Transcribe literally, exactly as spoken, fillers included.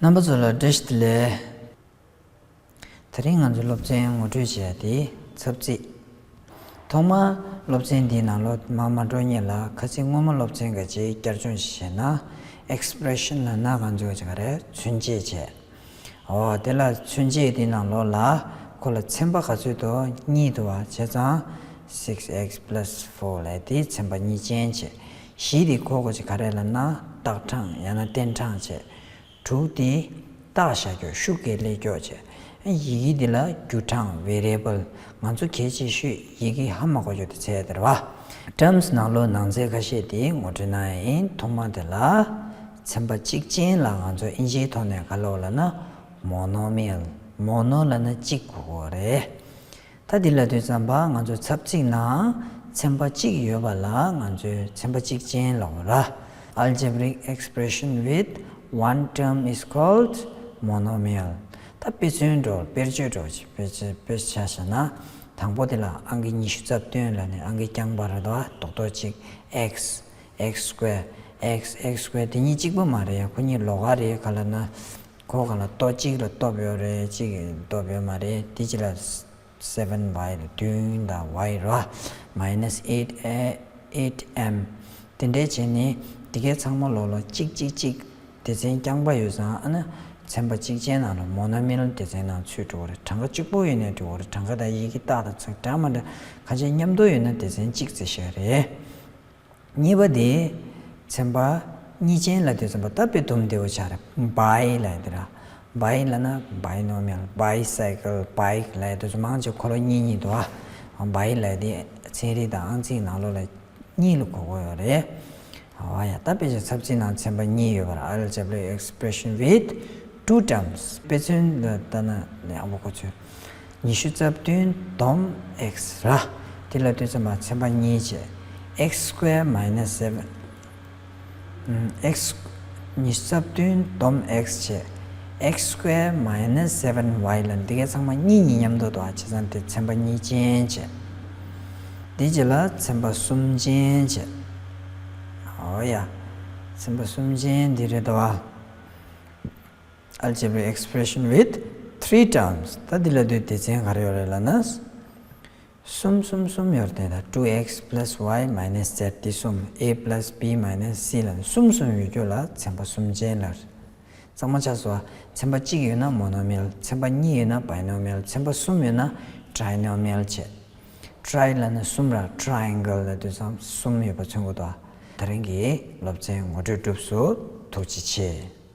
རྣམ་པ་ཚོ་ལ་བཀྲ་ཤིས་བདེ་ལེགས། དེ་རིང་ང་ཚོའི་སློབ་ཚན་ངོ་སྤྲོད་བྱས་ཏེ་ཚབ་རྩིས། ཐོག་མར་སློབ་ཚན་འདིའི་ནང་ལོགས་མར་མ་འགྲོ་སྔོན་ལ་ཁ་སང་སྔོན་མ་སློབ་ཚན་ག་ཅིག་བསྐྱར་སྦྱོང་ཞིག་བྱས་ན། ཨེགས་པི་རེ་ཤན་ལབ་ན་ང་ཚོས་ག་རེ་མཚོན་བྱེད་བྱས། འོ་དེ་ལ་མཚོན་བྱེད་འདིའི་ནང་ལོགས་ལ་ཁོ་ལ་ཚན་པ་ག་ཚོད་འདུག་གཉིས་འདུག་བ། བྱས་ཙང་six x plus four ལབ་དེ་ཚན་པ་གཉིས་ཅན་བྱས། བཞི་དེ་ཁོ་ག་ཅིག་ག་རེ་ལབ་ན་སྟག་འཕྲང་ཡང་ན་སྟེང་འཕྲང་བྱས། དྲུག་དེ་རྟགས་བཞག་རྒྱུ་ཤུགས་ཀྱིས་སླེབས་རྒྱུ་བྱས། ཡི་གེ་འདི་ལ་འགྱུར་གྲངས་བེ་རི་ཨེ་བལ། ང་ཚོ་གལ་ཆེ་ཤོས་ཡི་གེ་ཧ་མ་གོ་རྒྱུ་དེ་བྱས་དེ་རེད་བ། ཊརམ་སི་ནང་ལོགས་ནང་གསེས་ཁ་ཤས་དེ་ངོ་སྤྲོད་གནང་ཡ་ཡིན། ཐོག་མ་དེ་ལ་ཚན་པ་གཅིག་ཅན་ལ་ང་ཚོ་ཨིན་ཇིའི་ཐོག་ནས་ག་ལབ་ལབ་ན་མོ་ནོ་མི་ཡལ། མོ་ནོ་ལབ་ན་གཅིག་གོ་གི་རེད། ད་འདི་ལབ་དུས་ཙམ་པ་ང་ཚོ་ཚབ་རྩིས་ནང་ཚན་པ་གཅིག་ཡོད་པ་ལ་ང་ཚོས་ཚན་པ་གཅིག་ཅན་ལབ་དགོས་ར། Algebraic expression with one term is called monomial. ད་དཔེ་མཚོན་འདྲ་བོ་དཔེར་བརྗོད་འདྲ་བོ་ཅིག་དཔེ་དཔེ་ཆ་བཞག་ན། དང་པོ་དེ་ལ་ཨང་ཀི་ཉི་ཤུ་རྩ་བདུན་ལབ་ནས་ཨང་ཀི་རྐྱང་པ་རེད་དོ། རྡོག་རྡོག་གཅིག x x square x x square དེ་གཉིས་གཅིག་པ་མ་རེད། ཁོ་གཉིས་ལོགས་ཀ་རེད། ག་ལབ་ན་ཁོ་ག་ལ་ལྟོ་གཅིག་ལ་སྟོབས་ཡོད་རེད། གཅིག་སྟོབས་ཡོད་མ་རེད། དེ་གཅིག་ལ་seven y ལ་བདུན་དང་y རོ། minus eight a eight m དེ་འདྲའི་བྱས་ནས་དེ་གའི་ཚང་མ་ལོགས་ལ་གཅིག་གཅིག་གཅིག་སྡེ་ཚན་རྐྱང་པ་ཡོད་ཙང་ཨ་ནི་ཚན་པ་གཅིག་ཅན་ནང་ལ་མོ་ནོ་མི་ཡལ་སྡེ་ཚན་ནང་ཚུད་འགྲོ་གི་རེད། གྲངས་ཀ་གཅིག་པོ་ཡོད་ནའི་འགྲིག་གི་རེད། གྲངས་ཀ་དང་ཡི་གེ་རྟགས་དང་ཚིག་འདྲ་མི་འདྲ་གང་ཅི་མཉམ་དུ་ཡོད་ན་སྡེ་ཚན་གཅིག་ཟེར་ཤེས་རེད། གཉིས་པ་དེ་ཚན་པ་གཉིས་ཅན་ལབ་དུས་ཙམ་པ་ད་དཔེ་དུམ་བདེ་བོ་ཆགས་རེད། བའི་ལབ་ཡ་དེ་ར། བའི་ལབ་ན་binomial, bicycle, bike ལབ་ཡ་དེ་ཚོ་མང་ཆེ་ཁོ་ལོ་གཉིས་འདུག་ཨ། བའི་ལབ་ཡ་དེ་ཚན་རིག་དང་ཨང་རྩིས་ནང་ལོགས་ལ་གཉིས་ལ་གོ་གོ་ཡོད་རེད། འོ་ཡ། ད་དཔེ་ཆ་ཚབ་རྩིས་ནང་ཚན་པ་གཉིས་ཡོད་པ་ར། Algebraic expression with two terms དཔེ་མཚོན་ལ་ལྟ་ན་ནས་ཨ་བོ་ཁོ་ཚོས། ཉི་ཤུ་རྩ་བདུན་བསྡོམས་x ར། དེ་ལ་ལྟོས་ཙམ་པ་ཚན་པ་གཉིས་བྱས། x square minus seven ཨམ། x ཉི་ཤུ་རྩ་བདུན་བསྡོམས་x བྱས། x square minus seven y ལ་འདི་གའི་ཚང་མ་གཉིས་གཉིས་མཉམ་དུ་འདུག་ཨ། བྱས་ཙང་དེ་ཚན་པ་གཉིས་ཅན་བྱས། དེ་རྗེས་ལ་ཚན་པ་གསུམ་ཅན་བྱས། འོ་ཡ། ཚན་པ་གསུམ་ཅན་འདི་རེད་དོ། Algebraic expression with three terms ད་འདི་ལ་ལྟོས་སྡེ་ཚན་ག་རེ་ཡོད་རེད་ལབ་ན། གསུམ་གསུམ་གསུམ་ཡོད་རེད་ད། two x plus y minus z དེ་གསུམ། a plus b minus c ལ་གསུམ་གསུམ་ཡོད་རྒྱུ་ལ་ཚན་པ་གསུམ་ཅན་ལབ། གཙང་མ་ཆགས་སོང་ཨ། ཚན་པ་གཅིག་ཡོད་ན་མོ་ནོ་མི་ཡལ། ཚན་པ་གཉིས་ཡོད་ན་བའི་ནོ་མི་ཡལ། ཚན་པ་གསུམ་ཡོད་ན་ཏྲའི་ནོ་མི་ཡལ་བྱས། ཏྲའི་ལབ་ན་གསུམ་ར། ཊྲའི་ཨེང་གལ་ལབ་དུས་ཙམ་གསུམ་ཡོད་པ་མཚོན་གྱི་འདུག་ཨ། དེ་རིང་གི་སློབ་ཚན་ངོ་སྤྲོད་གྲུབ་སོང་། ཐུགས་རྗེ་ཆེ།